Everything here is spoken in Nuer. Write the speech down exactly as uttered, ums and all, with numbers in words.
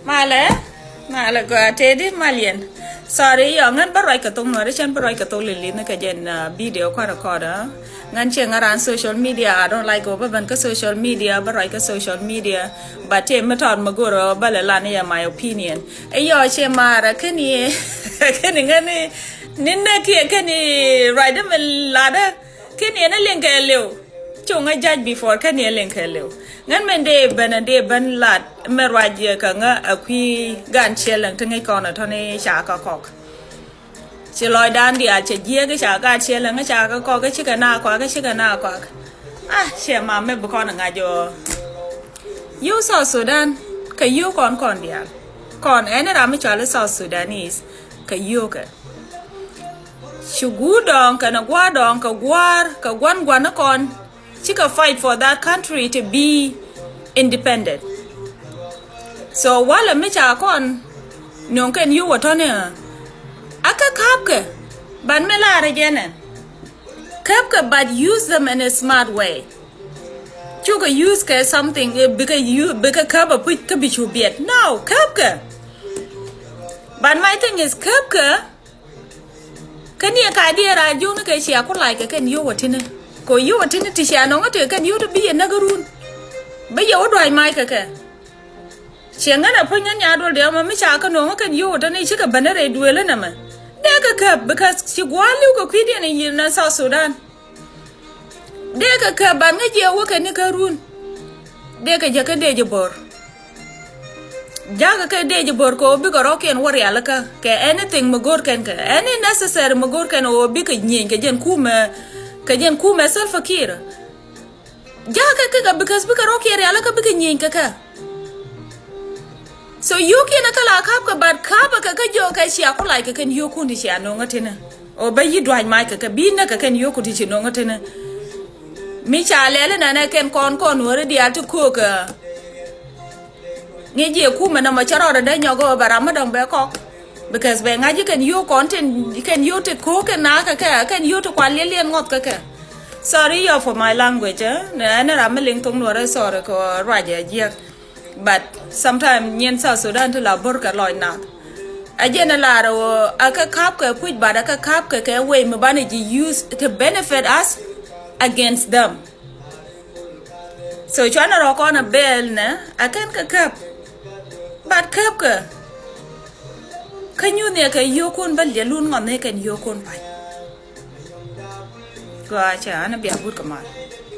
Malɛ, malɛ gɔaa tëëdi mal yɛn. Sorry, yɔ, ŋän bä ruac kɛ thok Nuäri, cɛn bä ruac kɛ thok Lili ni kɛ jɛn, uh, video kɔn kɔn, uh. Ŋän cieŋ ŋän ran social media, I don't like ɔ bä ben kä social media, bä ruac kä social media. But tëë mi tɔt mi go̱rä bä lɛ lan yɛ my opinion. Ɛ yɔ, cɛ marɛ kɛn yɛ kɛn ŋän ni ni nɛ kiɛ kɛn ruac dä mi ladä. Kɛn yɛ ni liŋ kɛ liw. Cuŋ ŋä judge before kɛn yɛ liŋ kɛ liw. Ŋän mɛn dee ben, dee ben lat mɛ ruac yɛ kɛ ŋä a kui̱ gan ciɛ lɛŋ ti ŋäc kɔn a tɔni ca kä kɔk. Ci lɔcdan diaal cɛ jiɛk ca gan ciɛ lɛŋ ca kä kɔk, cikɛ na kuak, cikɛ na kuak. Ah, ciɛ mam mɛ bi kɔn ŋa̱c ɔ. Yio̱w South Sudan kɛ yio̱w kɔn kɔn diaal. Kɔn ɛn ram mi cɔal i̱ South Sudanese kɛ yio̱w kɛ. Ci guur dɔɔŋ kɛnɛ gua̱a̱r dɔɔŋ kɛ gua̱a̱r kɛ gua̱n gua̱n ni kɔn cikɛ fight for that country to be independent. So walɛ mi ca kɔn nöŋ kɛn yio̱w a tɔni a kä käpkɛ, but mi laarɛ jɛnɛ käpkɛ, but use them in a smart way. Cukɛ use kɛ something, eh, bikɛ use, bikɛ käp a puc kä bi cu biɛt. No, käpkɛ. But my thing is, käpkɛ kä ni ka diɛ ra jiuŋ ni kɛ cia ku lac kɛ kɛn yio̱w a tini. Kɛ yio̱w a tini ti cia nɔŋ a ti kɛ kɛn yio̱w ti bi yɛ näk a run. Bi yɛ wä duac mac kɛ kɛ. Ciɛ ŋän a puc ŋän nya duɔl diɛ mɛ mi ca kä nɔŋ a kɛn yio̱w a tini cikɛ bänä rɛy duël inɛ mɛ. Dee kɛ käp, because ci gua̱a̱r li̱w kɛ kui̱diɛn in yi̱n na South Sudan. Dee kɛ käp, ban ŋäc yɛ wä kɛ ni kä run. Dee kɛ jɛ kä dee jɛ bo̱r. Jakä kɛ dee jɛ bo̱r kɛ wä bikɛ rɔ̱kiɛn wä rialikä kɛ anything mi go̱r kɛn kɛ, any necessary mi go̱r kɛn wä bikɛ nyieny kɛ jɛn kumɛ, kɛ jɛn kumɛ Salva Kiir. Jakä kɛ kɛ, because bikɛ rɔ̱kiɛn rialikä bikɛ nyieny kɛ kɛ. So yio̱wkiɛn kä la ka̱pkɛ, but ka̱pkɛ kä jiök kɛ cia ku lac kɛ kɛn yio̱wkun ti cia no̱ŋä tinä. Ɔ bä yi dua̱c mac kɛ kɛ bi näk kɛ kɛn yio̱wkun ti ci no̱ŋä tinä. Mi ca lɛl inɛnɛ kɛn kɔn kɔn Nuäri diaal ti köökä. Ŋi̱ jiɛ kumɛ nɔmɔ cä rɔɔdɛ dee nyɔk ɣöö bɛ ram mi dɔ̱ŋ bɛ kɔk. Because bɛ ŋa̱c ji̱ kɛn yio̱w kɔn tin, kɛn yio̱w ti köök kɛn na kɛ kɛ, kɛn yio̱w ti kual liɛl liɛn ŋɔth kɛ kɛ. Sorry, yɔ, for my language, eh? Nɛ, ɛn ram mi liŋ thok Nuäri, sorry kɛ ruacɛ jiɛk. But sometimes nyin South Sudan ti la bo̱r kɛ lɔc nath. A jɛn a lar ɣöö a kɛ ka̱pkɛ puc, but a kɛ ka̱pkɛ kɛ way mi banɛ ji̱ use to benefit us against them. So cuanɛ rɔ kɔn a bɛɛl nɛ a kɛn kɛ käp. But käpkɛ kä nyuthniɛ kɛ yio̱wkun bä liɛlun ŋɔthni kɛn yio̱wkun pa̱ny. Gɔaa cɛ an a bia but kɛ mal.